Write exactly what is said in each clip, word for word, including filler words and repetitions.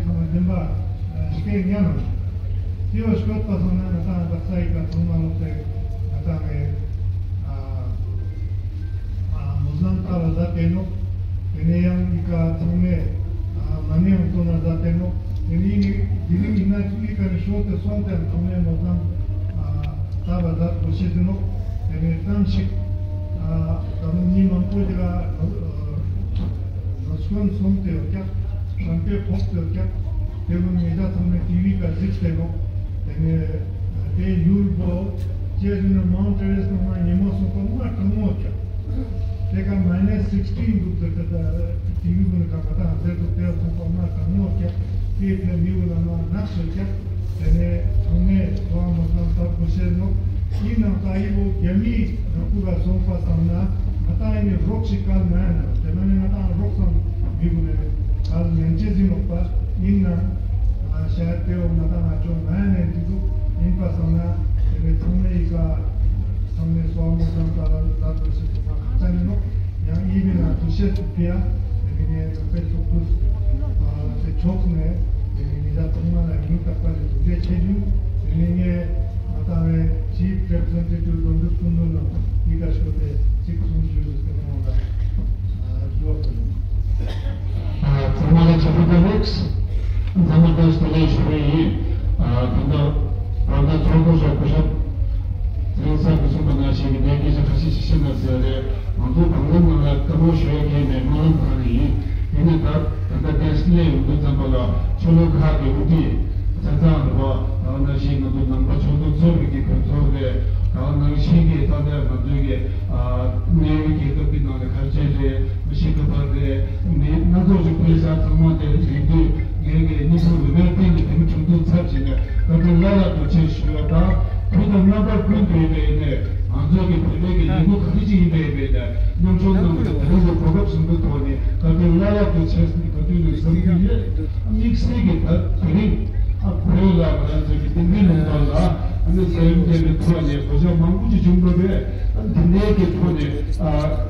ཁམས་བདུན་པ་སྐད་ཉམས། དེ་བ་ཤོད་པ་སོང་ན་ང་ཏང་བདག་ས་ཡི་ག་ཚང་མ་ལོག་སྟེ་ང་ཏང་ངའི་མོ་ཟམ་ཏ་བ་ཟ་ཏེ་ནོ། དེ་ནས་ཡང་ཡི་ག་ཚང་མས་མ་ནེ་ཡང་ཏོ་ན་ཟ་ཏེ་ནོ། དེ་ནས་ཡིན་དེ་རིང་ཡིན་ན་ཡི་ག་ནས་ཤོད་དེ་སོང་སྟེ་ཚང་མས་མོ་ཟམ་ཏ་བ་ཟ་གོ་ཤེས་ཏེ་ནོ། དེ་ནས་ཙམ་ཞིག་ད་རུང་མི་མང་པོ་ཞིག་ལ། ལོ་སྐྱོན་སོང་སྟེ་ཡོད་ཀྱང་། བསམ་པའི་ཕོག་སྟེ་ཡོད་ཀྱང་། དེ་ཀུན་ཉེ་ཆར་ཚང་མས་ཊི་ཝི་ག་གཟིགས་ཏེ་ནོ། དེ་ནས་དེ་ཡུལ་པོ་ཅེས་ཟེར་ན་མང་ཏེ་རེ་སོང་ན་ཉིན་མོ་སོང་པ་མ་གྲང་མོ་ཀྱང་། དེ་ག་མ་ནས་སིག་སི་ཊིན་འདུག་ཟེར་ཏེ་ཊི་ཝི་ཀུན་ག་ག་ད་ཟེར་འདུག་དེ་སོང་པ་མ་གྲང་མོ་ཀྱང་། དེ་ཕན་མི་ཀུན་ལ་མ་ནག་སོ་ཀྱང་། དེ་ནས་ཚང་མས་ཚོ་བ་མ་ཚང་ཚར་དགོས་ཤེས་ནོ། ཡིན་ནའང་ད་ཡི་བོ་རྒྱ་མིའི་ནང་ཁུལ་ལ་སོང་པ་བསམ་ན་ང་ཏང་ཡིན་རོགས་ཤིག་གལ་མེད་ན་དེ་མ་ནི་ང་ཏང་རོགས་སམ་མི་དགོས་ནས་གལ་མེད་ཅེས་ཟིན་ལོག་པ་ཡིན་ན། ཤ་དེ་བོ་ང་ཏང་ང་ཅོ་མ་ནས་འདི་འདུག་ཡིན་པ་བསམ་ན་དེ་ནས་ཚང་མས་ཡི་ག་ཚང་མས་སོ་མ་ཚང་ད་ལ་ལ་དགོས་ཤེས་ཚང་མ་ཁག་ཅན་ཡིན་ནོ། ཡང་ཨི་བི་ན་དུ་ཤེས་སུ་ཕི་ཡ་དེ་ནས་ནང་པའི་ཚོགས་འདུ་དེ་ཕྱོགས་ནས་དེ་ནས་ཉེ་ཆར་ཚང་མ་ལ་སྙིང་ཐག་པ་ནས་ཐུགས་རྗེ་ཆེ་ཞུ། དེ་ནས་ངས་ང་ཏང་བའི་ཅིབ་རེ་པི་རི་ཟེན་ཊེ་ཊིབ་དོན་གྲུབ་ཀུན་ལྡན་ལ་འདི་ག་ཤོད་དེ་གཅིག་གསུང་ཞུ་ཟེར་ཏེ་ཁོང་ལ་ཞུ་བ་ཕུལ། ཚང་མ་ལ་ཇུ་ལེ་ཊི་ལེགས། ཚང་མ་ལ་ཇུ་ལེ་ཊི་ལེགས་ཞུ་བ་ཡིན། ད་ལྟ་རང་ད་ཚོགས་གཙོ་ཞབས་སྐུ་ཞབས་ཚེ་རིང་ས་གི་གསུངས་པ་ནང་བཞིན་གྱི་ནས་སྐད་ཆ་ཁ་ཤས་ཤིག་བཤད་ན་ཟེར་རེད། ང་ཚོ་བང་ལམ་ནང་ལ་བཀའ་མོལ་ཞུ་ཡ་གང་ཡང་མེད། སྨོན་ལམ་གང་ཡིན། ཡིན་ན་ད་ད་ལྟ་ཏེ་སི་ལེ་ཡོང་དུས་ཙམ་པ་ལ་ཆོས་ལུགས་ཁག་གི་དབུ་ཁྲིད་ཚང་ཚང་འདུག་པ། ད་ག་ནང་བཞིན་ང་ཚོ་ནང་པ་ཆོས་ལུགས་ཚོགས་པའི་གི་གྲོས་ཚོགས་རེད། ད་ག་ནང་བཞིན་གྱི་ད་ལྟ་ང་ཚོའི་གི་གནས་ཡུལ་རྒྱལ་ཁབ་ཀྱི་ནང་ལ་ག་རེ་བྱས་རེད། མ་གཞི་ཁ་པར་རེད། མི་སྣ་ཚོགས། ཚང་མ་དེ་ལས་དུས་ངས་ཀྱི་ཉིན་ཐོ་རུ་བའི་སྟེང་ནས་དེ་མི་ཁྲིམས་ཐོག་ཚབ་བྱས་ནས་བཀའ་དྲིན་བླ་ལྷག་ཏུ་ཆེ་ཞུ་བ་དང་། ཁུལ་དང་རྣམ་པ་ཀུན་ཏུ་ཡིན་པའི་ནས་ང་ཚོ་གི་བོད་པའི་གི་ལས་འགུལ་ག་རེ་ཅིག་ཡིན་པའི་བས་ནས་མཉམ་ཞུགས་གནང་བའི་དེ་རིང་གི་གོ་སྐབས་བཟང་པོའི་ཐོག་ནས་བཀའ་དྲིན་བླ་ལྷག་ཏུ་ཆེ་ཟེར་ནས་བཀའ་དྲིན་ནས་བསམ་གྱི་ཡོད། དམིགས་བསལ་གྱི་ད་དེ་རིང་ཨ་བོད་ལ་ང་རང་ཚོ་གི་བསྟན་པའི་ལུང་པ་ལ་ཨ་ནི་ས་ཡོམ་བརྒྱབ་པའི་ཐོག་ནས་གོད་ཆག་མང་པོ་ཅིག་བྱུང་བ་རེད། ཨ་འདི་འདྲའི་གི་ཐོག་ནས་ཨ།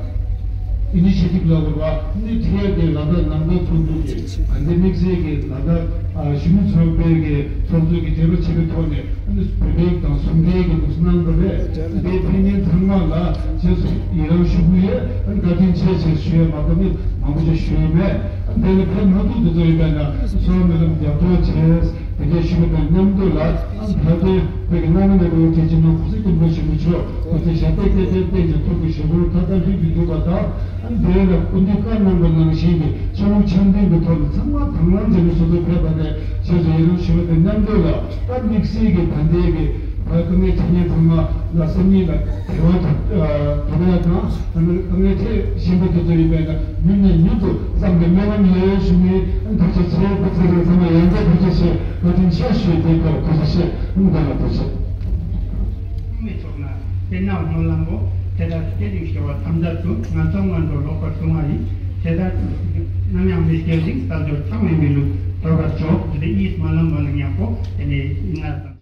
ཨི་ནི་ཤི་ཊིབ་ལ་བར་བ་ནི་ཁྲལ་དེ་ལ་དྭགས་ནང་པའི་ཚོགས་འདུ་གི་ཨ་ནི་དམིགས་བསལ་གྱི་ལ་དྭགས་ཨ་གཞོན་ནུ་ཚོགས་པའི་གི་ཚོགས་གཙོ་གི་དྲན་པ་ཆེ་བའི་ཐོག་ནས་ཨ་ནི་བོད་ཕྲུག་དང་ཟུང་འབྲེལ་གྱི་ལུགས་སྲོལ་གནང་དགོས་པས། དེ་ཕན་ཉེན་ཚང་མ་ལ་རྗེས་སུ་ཡི་རང་ཞུ་གི་ཡོད། ཨ་ནི་བཀའ་དྲིན་ཆེ་ཞེས་ཞུ་ཡས་མ་གཏོགས་ནི་མང་པོ་ཞིག་ཞུ་ཡས་མེད། ཨ་ནི་དེ་ནི་ཕན་མ་ཐོགས་དུ་ཚོ་ཡིན་པས་ན་གསོལ་བ་སྨོན་ལམ་རྒྱབ་སྐྱོར་བྱས། དེ་འདྲའི་ཞུ་བ་དང་མཉམ་དུ་ལ་ཨ་ད་ལྟའི་བོད་ཀྱི་གནའ་མི་ནས་བོད་ཀྱི་སྤྱི་ནོར་གོང་ས་སྐྱབས་མགོན་ཆེན་པོ་མཆོག་གོ་ཚེ་ཞབས་པད་བརྟན་ཅིང་ཐུགས་ཀྱི་བཞེད་དགོངས་མཐའ་དག་ལྷུན་གྱིས་གྲུབ་པ་དང་། ཨ་དེ་ལ་སྐུ་མདུན་བཀའ་གནང་བ་ནང་བཞིན་གྱི་ཆོས་ལུགས་འཆམ་མཐུན་གྱི་ཐོག་ནས་ཚང་མ་དང་བླངས་བྱས་ནས་སོ་སོ་ཕེབས་པ་དེ་རྗེས་སུ་ཡི་རང་ཞུ་བ་དང་མཉམ་དུ་ལ། ད་དམིགས་བསལ་གྱི་ད་ལྟའི་གི་བོད་དཀའ་ངལ་འཕྲད་མཁན་ཚང་མ་ལ་སེམས་ཉིད་ལ་དེ་བ་དང་དོ་སྣང་དང་། ཨ་ནི་དཀའ་ངལ་འཕྲད་བཞིན་པ་དེ་ཚོ་ཡིན་པས་ན་མྱུར་ནས་མྱུར་དུ་བསམ་པའི་སྨོན་ལམ་ཡོད་ཞུ་ནས། ཐུགས་རྗེ་ཆེ། ཁོ་ཚོ་རང་ཚང་མ་ཡང་བསྐྱར་ཐུགས་རྗེ་ཆེ། བཀའ་དྲིན་ཆེ་ཞུས་ཏེ་ཐོག་ཐུགས་རྗེ་ཆེ། ཨང་། ད་ལ་ཐུགས་རྗེ་ཆེ། མི་ཚོགས་ན་དེ་ནའང་སྨོན་ལམ་པོ་དེ་དག་སྐད་ཅིག་ཤོར་བ་ཐམས་ཅད་དུ་ང་ཚོ་སྔོན་འགྲོ་ལོག་པར་བྱུང་བ་ཡིན། དེ་དག་ནམ་ཡང་མི་སྐྱེ་ཞིང་དལ་འབྱོར་ཚང་བའི་མི་ལུས་ཐོབ་པར་ཤོག་དེ་ཡིས་སྨོན་ལམ་པ་ལ་ཉམ་པོ་དེ་ནས་ཡིན་ན་དང་།